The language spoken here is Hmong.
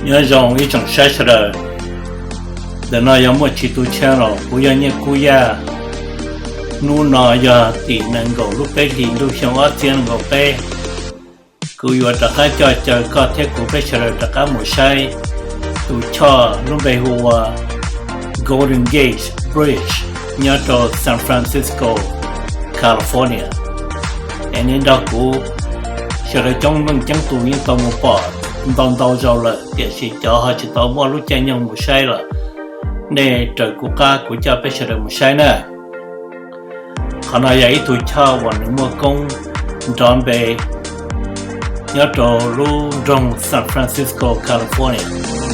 Nyob zoo ib tsoom saib sawv daws. Ntawm no yog Muaj Tsis Tu Channel, kuv yog Nyiaj Kub Yaj. Hnub no yog tim nees nkaum lub peb hlis ntuj xyoo ob txhiab nees nkaum peb. Kuv yuav rov qab coj caw koj thiab kuv peb sawv daws rov qab mus saib tus choj lub npe hu ua Golden Gate Bridge nyob rau San Francisco, California. Es nej nrog kuv, sawv daws coob leej coob tus yeej tau mus pom ntau ntau zaus lawm, tiam sis cov ho tsis tau muaj lub caij nyoog mus saib los, nej raws kuv qab kuv coj peb sawv daws mus saib na. Qhov no yog ib tug choj uas nws muaj koob nrov npe nyob rau lub nroog San Francisco, California.